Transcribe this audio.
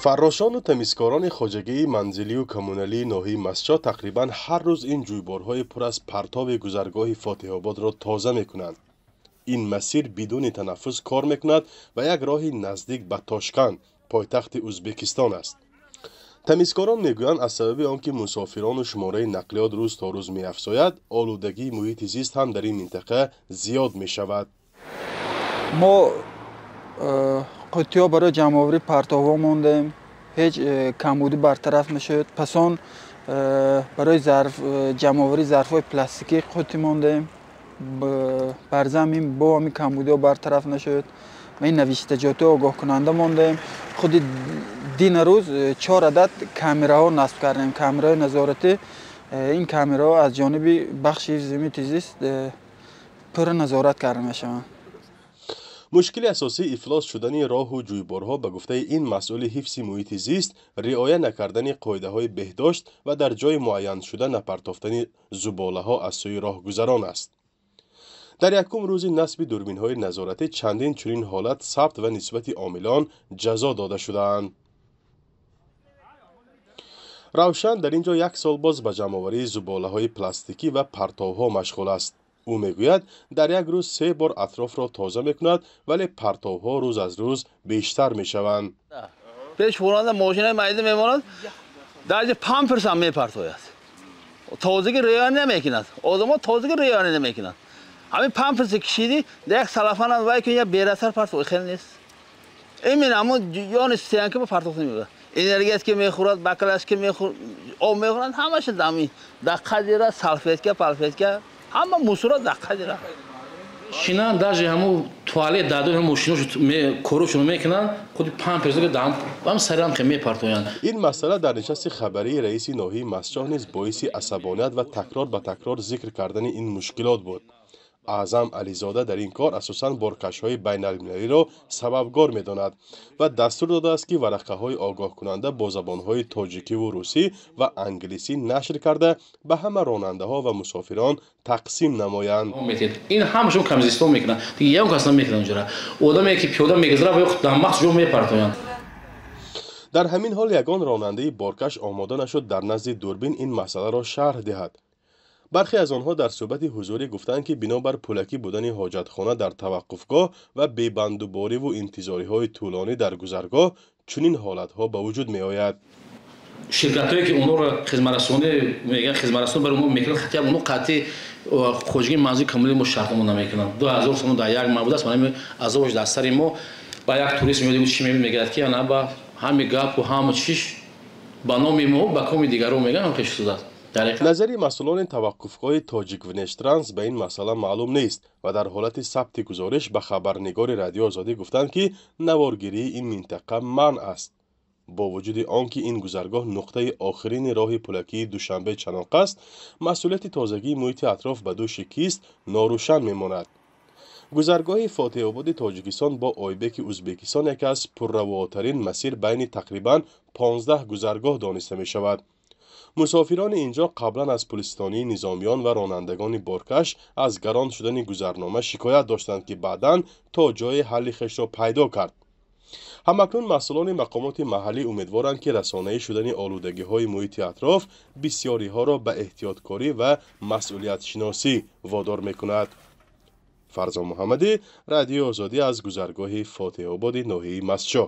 Фаррошону тамизкорони хоҷагии манзилию коммуналии ноҳияи Мастчоҳ тақрибан ҳар рӯз ин ҷӯйборҳои пур аз партови гузаргоҳи Фотиҳободро тоза мекунанд. Ин масир бидуни танаффус кор мекунад ва як роҳи наздик ба Тошканд, пойтахти Узбекистон аст. Тамизкорон мегӯянд, аз сабаби он ки мусофирону шумораи нақлиёт рӯз то рӯз меафзояд, олудагии муҳити зист ҳам дар ин минтақа зиёд мешавад. Мо қуттиҳо барои ҷамъоварии партовҳо мондем, ҳеҷ камбудӣ бартараф нашуд. Пас он барои ҷамъоварии зарфҳои пластикӣ қуттӣ мондем, бар замин бо ҳамин камбудиҳо бартараф нашуд. Ва ин навиштаҷотҳои огоҳкунанда мондем. Худи дина рӯз 4 адад камераҳо насб кардем, камераҳои назоратӣ. Ин камераҳо аз ҷониби бахши ҳифзи муҳити зист пурра назорат карда мешаванд. Мушкили асосии ифлос шудани роҳу ҷӯйборҳо, ба гуфтаи ин масъули ҳифзи муҳити зист, риоя накардани қоидаҳои беҳдошт ва дар ҷои муайяншуда напартофтани зуболаҳо аз сӯи роҳгузарон аст. Дар якум рӯзи насби дурбинҳои назоратӣ чандин чунин ҳолат сабт ва нисбати омилон ҷазо дода шудаанд. Равшан дар ин ҷо як сол боз ба ҷамъоварии зуболаҳои пластикӣ ва партовҳо машғул аст. Ӯ мегӯяд, дар як рӯз 3 бор атрофро тоза мекунад, вале партовҳо рӯз аз рӯз бештар мешаванд. Пеш фуранда мошинаи майда мемонад, дар ҷо памперсам мепартояд. Тозагӣ риоя намекунад. Одамо тозагӣ риоя намекунад. Ҳамин памперси кишидӣ, як салафанам вай кун, як берасар партои хел нест. Имин ҳамон ёни стенка ба партохта мебарад. Энергетика мехӯрад, баклашка мехӯрад, об мехӯрад, ҳамаша дами. Даққа зира, салфетка, палфетка, ҳама мусора даққа зира. Шинан даже ҳамун туалет дадо ҳамун мошиношу корушонро мекунанд, худи памперсро ҳам сарам хе мепартоянд. Ин масъала дар нишасти хабарии раиси ноҳияи Мастчоҳ низ боиси асабоният ва такрор ба такрор зикр кардани ин мушкилот буд. Аъзам Ализода дар ин кор асосан боркашҳои байналмилалиро сабабгор медонад ва дастур додааст, ки варақаҳои огоҳкунанда бо забонҳои тоҷикиву русӣ ва англисӣ нашр карда ба ҳама ронандаҳо ва мусофирон тақсим намоянд. Ин ҳамашон камзистон мекунанд, ягон кас намекунад онҷора. Одаме ки пиёда мегузарад, ва дар махсус ҷо мепартоянд. Дар ҳамин ҳол ягон ронандаи боркаш омода нашуд дар назди дурбин ин масъаларо шарҳ диҳад. Бархе аз онҳо дар суҳбати ҳузурӣ гуфтанд, ки бинобар пулакӣ будани ҳоҷатхона дар таваққуфгоҳ ва бебандубориву интизориҳои тӯлонӣ дар гузаргоҳ чунин ҳолатҳо ба вуҷуд меояд. Ширкатҳое ки онҳоро хизматрасонӣ мегӯянд, хизматрасонӣ барои мо мекунанд, хати онҳо қатъи хоҷагии манзили коммуналии мо шартнома намекунанд. 2000 сомон дар як моҳ будааст, мана азобаш дар сари мо. Ба як турист меояд, чӣ мебинад, мегӯяд ки ана ба ҳами гапу ҳама чиш ба номи мо, ба коми дигарон мегӯянд, ҳам хеш шудааст. Назари масъулони таваққуфгоҳи Тоҷиквнештранс ба ин масъала маълум нест ва дар ҳолати сабти гузориш ба хабарнигори Радиои Озодӣ гуфтанд, ки наворгирии ин минтақа манъ аст. Бо вуҷуди он ки ин гузаргоҳ нуқтаи охирини роҳи пулакии Душанбе Чаноқ аст, масъулияти тозагии муҳити атроф ба дӯши кист норӯшан мемонад. Гузаргоҳи Фотиҳободи Тоҷикистон бо Ойбеки Узбекистон яке аз пурравотарин масир байни тақрибан 15 гузаргоҳ дониста мешавад. Мусофирони инҷо қаблан аз пулистонии низомиён ва ронандагони боркаш аз гарон шудани гузарнома шикоят доштанд, ки баъдан то ҷое ҳалли хешро пайдо кард. Ҳамакнун масъулони мақомоти маҳаллӣ умедворанд, ки расонаӣ шудани олудагиҳои муҳити атроф бисёриҳоро ба эҳтиёткорӣ ва масъулиятшиносӣ водор мекунад. Фарзон Муҳаммадӣ, Радиои Озодӣ аз гузаргоҳи Фотиҳободи ноҳияи Мастчоҳ.